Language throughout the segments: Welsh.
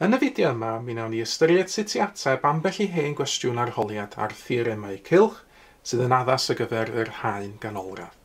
Yn y fideo yma, mi wnawn ni ystyried sut i ateb ambell i hen gwestiwn arholiad ar theoremau cylch sydd yn addas ar gyfer yr haen ganolradd.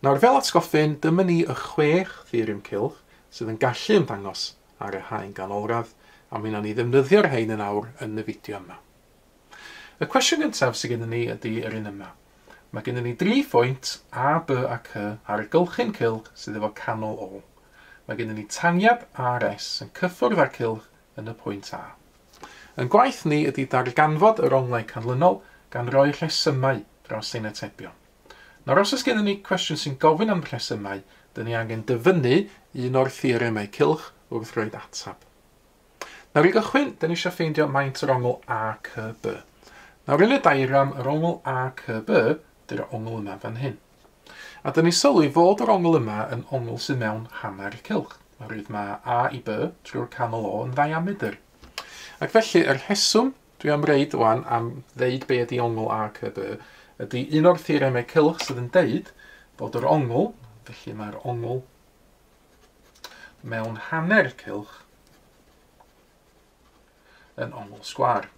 Nawr, fel atgoffyn, dyma ni y 6 theorem cylch sydd yn gallu ymddangos ar y haen ganolradd, a mi wnawn ni ddefnyddio'r rhain yn awr yn y fideo yma. Y cwestiwn gyntaf sydd gennym ni ydy yr un yma. Mae gennym ni 3 phwynt A, B a C ar y gylchyn cylch sydd efo canol O. Mae gennym ni tangiad ARS yn cyffwrdd â'r cylch yn y pwynt A. Yn gwaith ni ydy darganfod yr onglau canlynol gan roi rhesymau dros ein atebion. Nawr, os oes gennym ni cwestiwn sy'n gofyn am rhesymau, dyn ni angen dyfynnu un o'r theoremau cylch wrth roed ateb. Nawr, i gychwyn, dyn ni eisiau ffeindio maint yr ongl ACB. Nawr, yn y diagram, yr ongl ACB ydy'r ongl yma fan hyn. A dyn ni sylwi fod yr ongl yma yn ongl sydd mewn hanner cylch, oherwydd mae A i B drwy'r canol O yn ddiamedr. Ac felly, yr rheswm dwi am reid wan am ddeud be ydy ongl ACB ydy un o'r theoremau cylch sydd yn deud bod yr ongl, felly mae'r ongl mewn hanner cylch yn ongl sgwâr.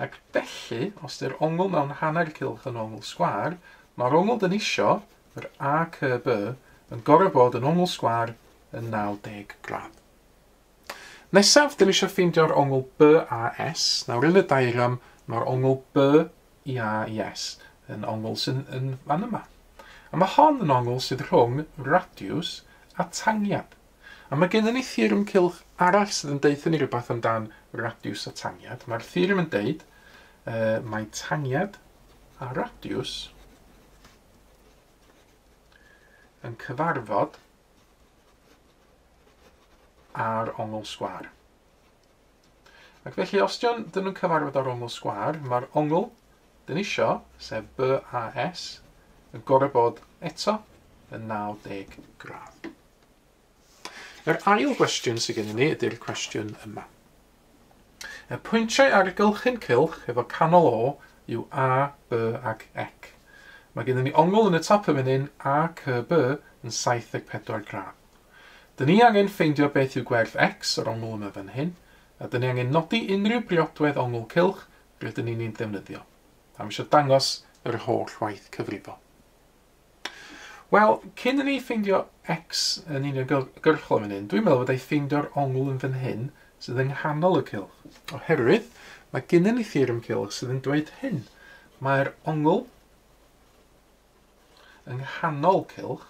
Ac felly, os ydy'r ongl mewn hanner cylch yn ongl sgwâr, mae'r ongl dyn isio, yr ACB, yn gorfod bod yn ongl sgwâr yn 90 gradd. Nesaf, dyn eisiau ffeindio'r ongl BAS. Nawr, yn y diagram, mae'r ongl B i A i S yn ongl sy'n yn fan yma. A mae hon yn ongl sydd rhwng radiws a tangiad. A mae gennym ni theorem cylch arall sydd yn deutha ni rhywbeth amdan radiws a tangiad. Mae'r theorem yn deud mae tangiad a radiws yn cyfarfod ar ongl sgwâr. Ac felly, os dyn nhw'n cyfarfod ar ongl sgwâr, mae'r ongl dyn isio, sef BAS, yn gorfod bod eto yn 90 gradd. Yr ail gwestiwn sydd gennym ni ydy'r cwestiwn yma. Y pwyntiau ar y gylchyn cylch efo canol O yw A, B ac C. Mae gennym ni ongl yn y top yn fan hyn, A, C, B, yn 74 gradd. Dyn ni angen ffeindio beth yw gwerth X o'r ongl yma fan hyn, a dyn ni angen nodi unrhyw briodwedd ongl cylch rydyn ni'n ei ddefnyddio. A mae eisiau dangos yr holl waith cyfrifo. Wel, cyn i ni ffeindio X yn uniongyrchol yn fan hyn, dwi'n meddwl bod ei ffeindio'r ongl yn fan hyn sydd yng nghanol y cylch. Oherwydd, mae gennym ni theorem cylch sydd yn dweud hyn. Mae'r ongl yng nghanol cylch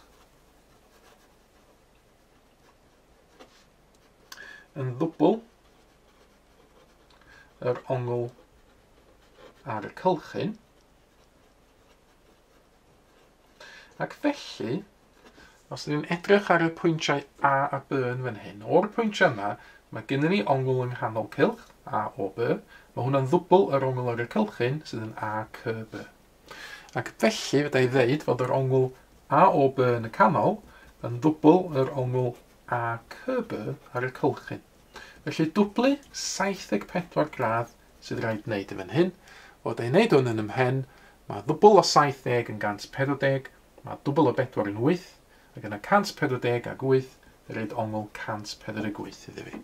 yn ddwbl yr ongl ar y cylchyn. Ac felly, os ydyn ni'n edrych ar y pwyntiau A a B yn fan hyn, o'r pwyntiau yma, mae gennym ni ongl yng nghanol cylch, A o B. Mae hwnna'n ddwbl yr ongl ar y cylchyn sydd yn A, C, B. Ac felly, fydda i ddeud fod yr ongl A o B yn y canol yn ddwbl yr ongl A, C, B ar y cylchyn. Felly, dwblu 74 gradd sydd rhaid wneud yn fan hyn. Fod ei wneud hwn yn ymhen, mae ddwbl o 70 yn 140, mae dwbl o 4 yn 8, ac yna 140 ag 8, yn rhaid ongl 148 iddi fi.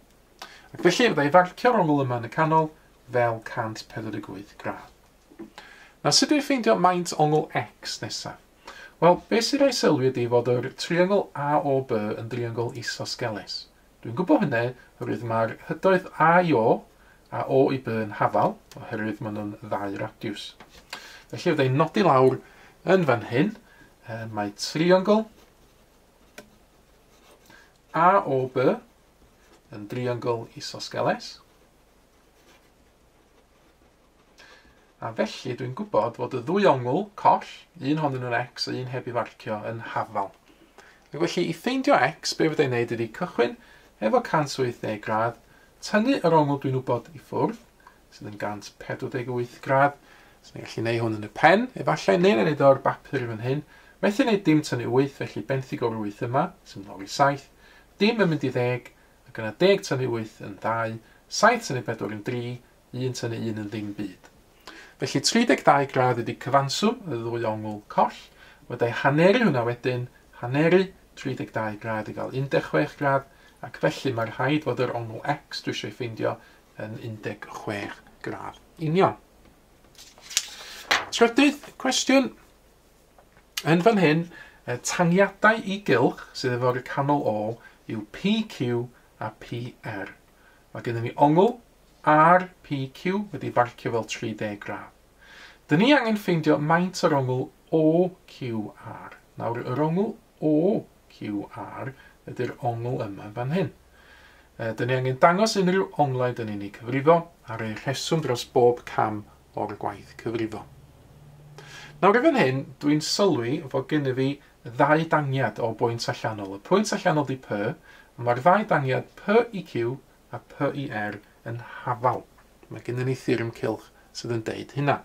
Ac felly, fydda i farcio'r ongl yma yn y canol fel 148 gradd. Nawr, sut dwi'n ffeindio maint ongl X nesaf? Wel, beth sy'n rhaid sylwi ydy fod yr triongl AOB yn driongl isosgeles. Dwi'n gwybod hynny oherwydd mae'r hydoedd A i O a O i B yn hafal, oherwydd maen nhw'n ddau radiws. Felly, fydda i'n nodi lawr yn fan hyn, mae triongl AOB yn driongl isosgeles. A felly, dwi'n gwybod fod y ddwy ongl coll, un honyn nhw'n X a un heb ei farcio, yn hafal. Ac felly, i ffeindio X, be fydda i'n neud ydy cychwyn efo 180 gradd, tynnu yr ongl dwi'n wybod i ffwrdd, sydd yn 148 gradd. So ni'n gallu neud hwn yn y pen, efallai, neu'n neud o'r bapur fan hyn. Methu neud dim tynnu 8, felly benthyg o'r 8 yma, sy'n mynd lawr i 7. Dim yn mynd i 10, ac yna 10 tynnu 8 yn 2, 7 tynnu 4 yn 3, 1 tynnu 1 yn ddim byd. Felly 32 gradd ydy cyfanswm y ddwy ongl coll. Wedi'i haneru hwnna wedyn, haneru 32 gradd i gael 16 gradd, Ac felly mae'r rhaid fod yr ongl X dwi eisiau ffeindio yn 16 gradd union. Trydydd cwestiwn. Yn fan hyn, tangiadau i gylch sydd efo'r canol O yw PQ a PR. Mae gennym ni ongl RPQ wedi barcio fel 30 gradd. Dyn ni angen ffeindio maint yr ongl OQR. Nawr, yr ongl OQR ydy'r ongl yma fan hyn. Dyn ni angen dangos unrhyw onglau dyn ni'n ei cyfrifo a rhoi rheswm dros bob cam o'r gwaith cyfrifo. Nawr, fan hyn, dwi'n sylwi fod gennyf fi ddau dangiad o bwynt allanol. Y pwynt allanol di P, a mae'r ddau dangiad P i Q a P i R yn hafal. Mae gennym ni theorem cylch sydd yn deud hynna.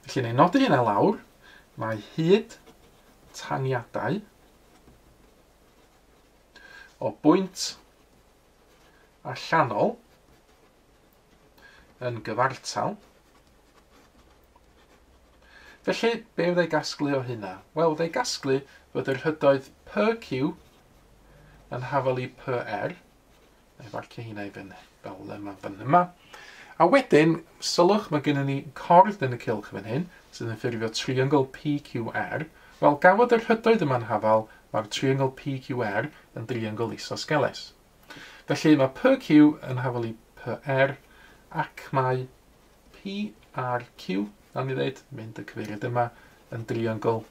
Felly, na i nodi hynna lawr. Mae hyd tangiadau o bwynt allanol yn gyfartal. Felly, be fyddai gasglu o hynna? Wel, fyddai gasglu fod yr hydoedd PQ yn hafal i PR. Na i farcio hynna i fyny fel yma fan yma. A wedyn, sylwch, mae gennym ni cord yn y cylch fan hyn, sydd yn ffurfio triongl PQR. Wel, gan fod yr hydoedd yma'n hafal, mae'r triongl PQR yn driongl isosgeles. Felly mae PQ yn hafal i PR, ac mae PRQ, nawn ni ddeud, mynd y cyfeiriad yma, yn driongl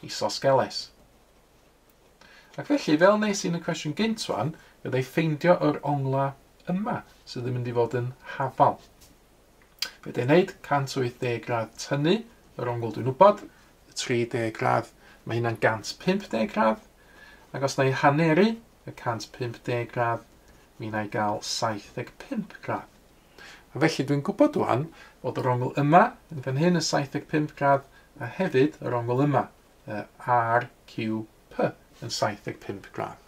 isosgeles. Ac felly, fel nes i yn y cwestiwn gynt wan, fyddai ffeindio yr ongla yma sydd yn mynd i fod yn hafal. Fe dwi'n gwneud 180 gradd tynnu yr ongl dwi'n wybod, y 30 gradd, mae hynna'n 150 gradd, ac os na i haneru y 150 gradd, mi na i gael 75 gradd. A felly dwi'n gwybod wan fod yr ongl yma yn fan hyn y 75 gradd, a hefyd yr ongl yma, y RQP, yn 75 gradd.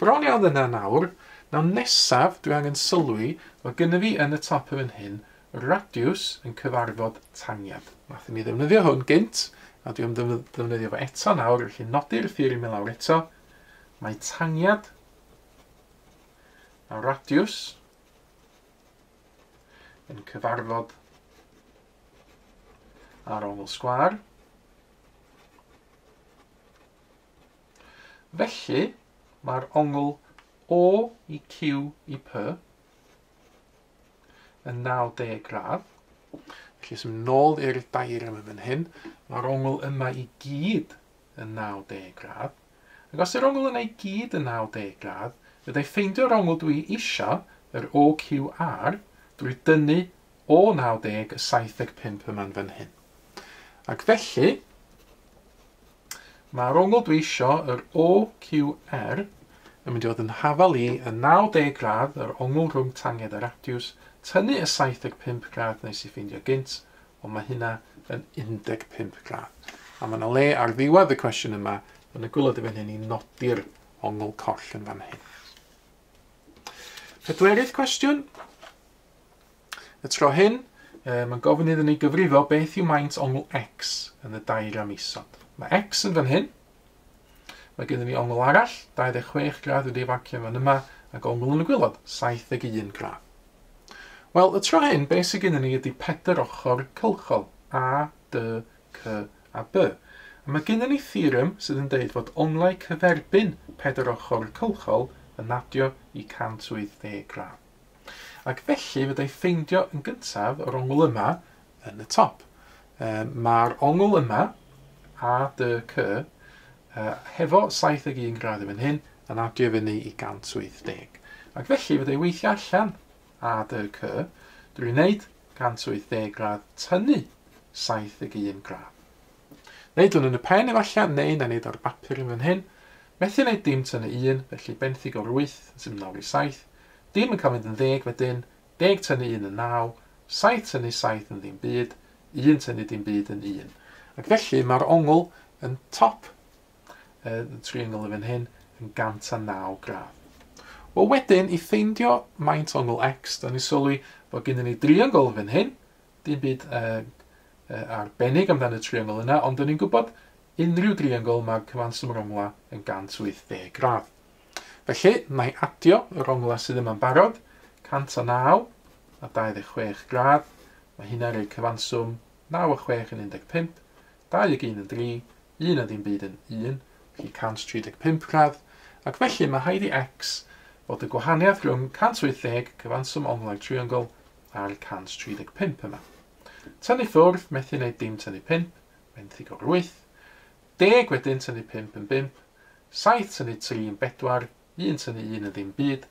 Bron iawn yna nawr. Nawr nesaf, dwi angen sylwi fod gynna fi yn y top yn fan hyn radiws yn cyfarfod tangiad. Nathon ni ddefnyddio hwn gynt, a dwi am ddefnyddio fo eto nawr, felly nodi'r theorem i lawr eto. Mae tangiad a radiws yn cyfarfod ar ongl sgwâr. Felly, mae'r ongl O i Q i P yn 90 gradd. Felly, sy'n nôl i'r diagram yn fan hyn, mae'r ongl yma i gyd yn 90 gradd. Ac os yw'r ongl yna i gyd yn 90 gradd, fyddai ffeindio'r ongl dwi isio, yr OQR, drwy dynnu o 90 y 75 yma'n fan hyn. Ac felly, mae'r ongl dwi isio, yr OQR, yn mynd i fod yn hafal i y 90 gradd, yr ongl rhwng tangiad a radiws, tynnu y 75 gradd nes i ffeindio gynt, ond mae hynna yn 15 gradd. A mae yna le ar ddiwedd y cwestiwn yma yn y gwaelod i fan hyn i nodi'r ongl coll yn fan hyn. Pedwerydd cwestiwn. Y tro hyn, mae'n gofyn iddyn ni gyfrifo beth yw maint ongl X yn y diagram isod. Mae X yn fan hyn. Mae gennym ni ongl arall, 26 gradd wedi ei farcio fan yma, ac ongl yn y gwaelod, 71 gradd. Wel, y tro hyn, beth sydd gennym ni ydy pedair ochr cylchol, A, D, C a B. A mae gennym ni theorem sydd yn deud fod onglau cyferbyn pedair ochr cylchol yn adio i 180 gradd. Ac felly, fyddai ffeindio yn gyntaf yr ongl yma yn y top. Mae'r ongl yma, A, D, C, hefo 71 gradd yn fan hyn, yn adio fyny i 180. Ac felly, fyddai weithio allan A, D, C, drwy wneud 180 gradd tynnu 71 gradd. Wneud hwn yn y pen efallai, neu na wneud ar bapur yn fan hyn. Methu wneud dim tynnu 1, felly benthyg o'r 8 sy'n mynd lawr i 7. Dim yn cael mynd yn 10 wedyn, 10 tynnu 1 yn 9, 7 tynnu 7 yn ddim byd, 1 tynnu dim byd yn 1. Ac felly mae'r ongl yn top y triongl yn fan hyn yn 109 gradd. Wel wedyn, i ffeindio maint ongl X, da ni sylwi bod gennym ni driongl fan hyn, dim byd arbennig amdano y triongl yna, ond da ni'n gwybod unrhyw driongl mae'r cyfanswm yr ongla yn 180 gradd. Felly, na i adio yr onglau sydd yma'n barod, 109 a 26 gradd. Mae hynna'n rhoi cyfanswm 9 a 6 yn 15, 2 ag 1 yn 3, 1 a ddim byd yn 1, felly 135 gradd. Ac felly mae rhaid i x fod y gwahaniaeth rhwng 180 cyfanswm onglau'r triongl a'r 135 yma. Tynnu ffwrdd, methu wneud dim tynnu 5, benthyg o'r 8, 10 wedyn tynnu 5 yn 5, 7 tynnu 3 yn 4, 1 tynnu 1 yn ddim byd.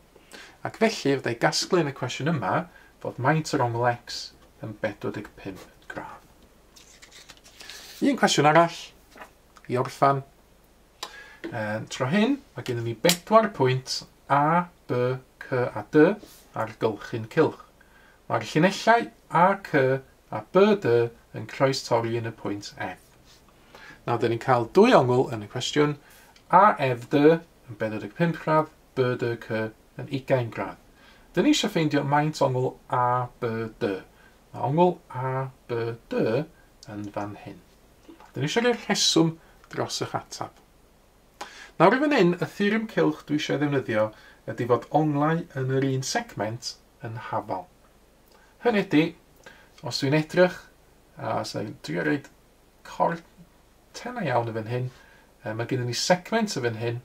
Ac felly, fyddai gasglu yn y cwestiwn yma fod maint yr ongl x yn 45 gradd. Un cwestiwn arall i orffan. Tro hyn, mae gennym ni 4 pwynt A, B, C a D ar gylchyn cylch. Mae'r llinellau A, C a B, D yn croestorri yn y pwynt F. Nawr, dyn ni'n cael dwy ongl yn y cwestiwn. A, F, D yn 45 gradd, B, D, C yn 20 gradd. Dyn ni eisiau ffeindio maint ongl A, B, D. Mae ongl A, B, D yn fan hyn. Dyn ni eisiau rhoi'r rheswm dros eich ateb. Nawr i fan hyn, y theorem cylch dwi eisiau ddefnyddio ydy fod onglau yn yr un segment yn hafal. Hynny ydy, os dwi'n edrych, a os dwi'n drio roid cord tenau iawn yn fan hyn, mae gennym ni segment yn fan hyn,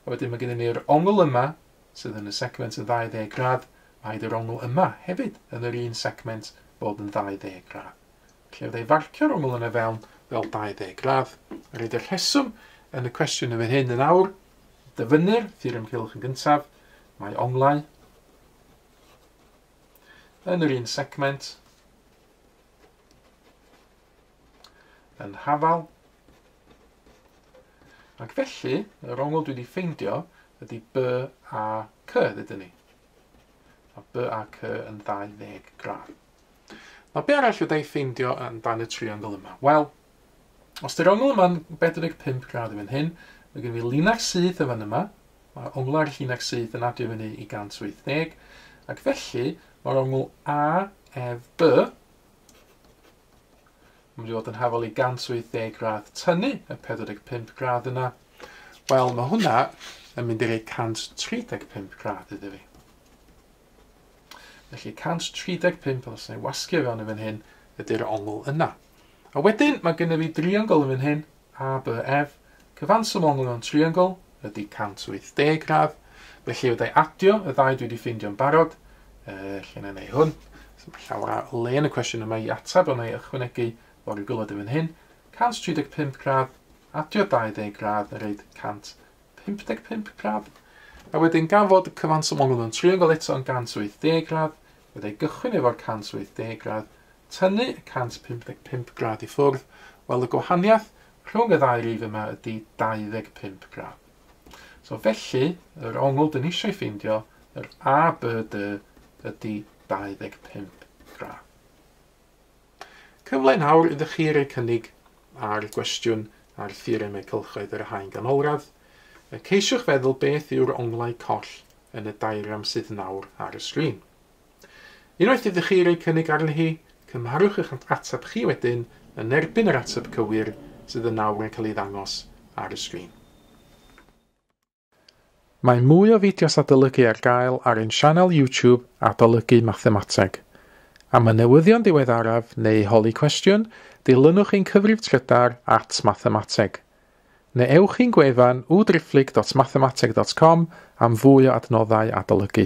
a wedyn mae gennym ni'r ongl yma, sydd yn y segment yn 20 gradd, mae yr ongl yma hefyd yn yr un segment bod yn 20 gradd. Felly fydda i farcio'r ongl yna fewn fel 20 gradd, a roed y rheswm yn y cwestiwn yn fan hyn yn awr, dyfynnu'r theorem cylch yn gyntaf, mae onglau yn yr un segment yn hafal, ac felly yr ongl dwi wedi ffeindio ydy B A C, ddydyn ni. A B A C yn 20 gradd. Nawr, be arall fydda i ffeindio yn dan y triongl yma? Wel, os dy'r ongl yma'n 45 gradd i fan hyn, mae gen i linell syth yn fan yma. Mae onglau'r llinell syth yn adio fyny i 180, ac felly mae'r ongl A, F, B yn mynd i fod yn hafal i 180 gradd tynnu y 45 gradd yna. Wel, mae hwnna yn mynd i roi 135 gradd iddo fi. Felly 135, os yna i wasgu fewn yn fan hyn, ydy'r ongl yna. A wedyn, mae gennym fi driongl yn fan hyn, A, B, F. Cyfanswm ongl mewn triongl ydy 180 gradd. Felly, fydda i adio y ddau dwi wedi ffeindio'n barod. Lle na i wneud hwn. So, mae llawer o le yn y cwestiwn yma i ateb, ond na i ychwanegu lawr i gwaelod yn fan hyn. 135 gradd, adio 20 gradd, yn rhaid 155 gradd. A wedyn, gan fod y cyfanswm ongl mewn triongl eto yn 180 gradd, fydda i gychwyn efo'r 180 gradd, tynnu y 155 gradd i ffwrdd. Wel, y gwahaniaeth rhwng y ddau rif yma ydy 25 gradd. So felly, yr ongl dyn ni eisiau ffeindio, yr A, B, D, ydy 25 gradd. Cyfle nawr iddo chi roi cynnig ar gwestiwn ar theoremau cylchoedd yr haen ganolradd. Ceisiwch feddwl beth yw'r onglau coll yn y diagram sydd nawr ar y sgrin. Unwaith iddo chi roi cynnig arni hi, cymharwch eich ateb chi wedyn yn erbyn yr ateb cywir sydd yn nawr yn cael ei ddangos ar y sgrin. Mae mwy o fideos adolygu ar gael ar ein sianel YouTube Adolygu Mathemateg. Am y newyddion diweddaraf neu holi cwestiwn, dilynwch ein cyfrif trydar @mathemateg. Neu ewch i'n gwefan www.mathemateg.com am fwy o adnoddau adolygu.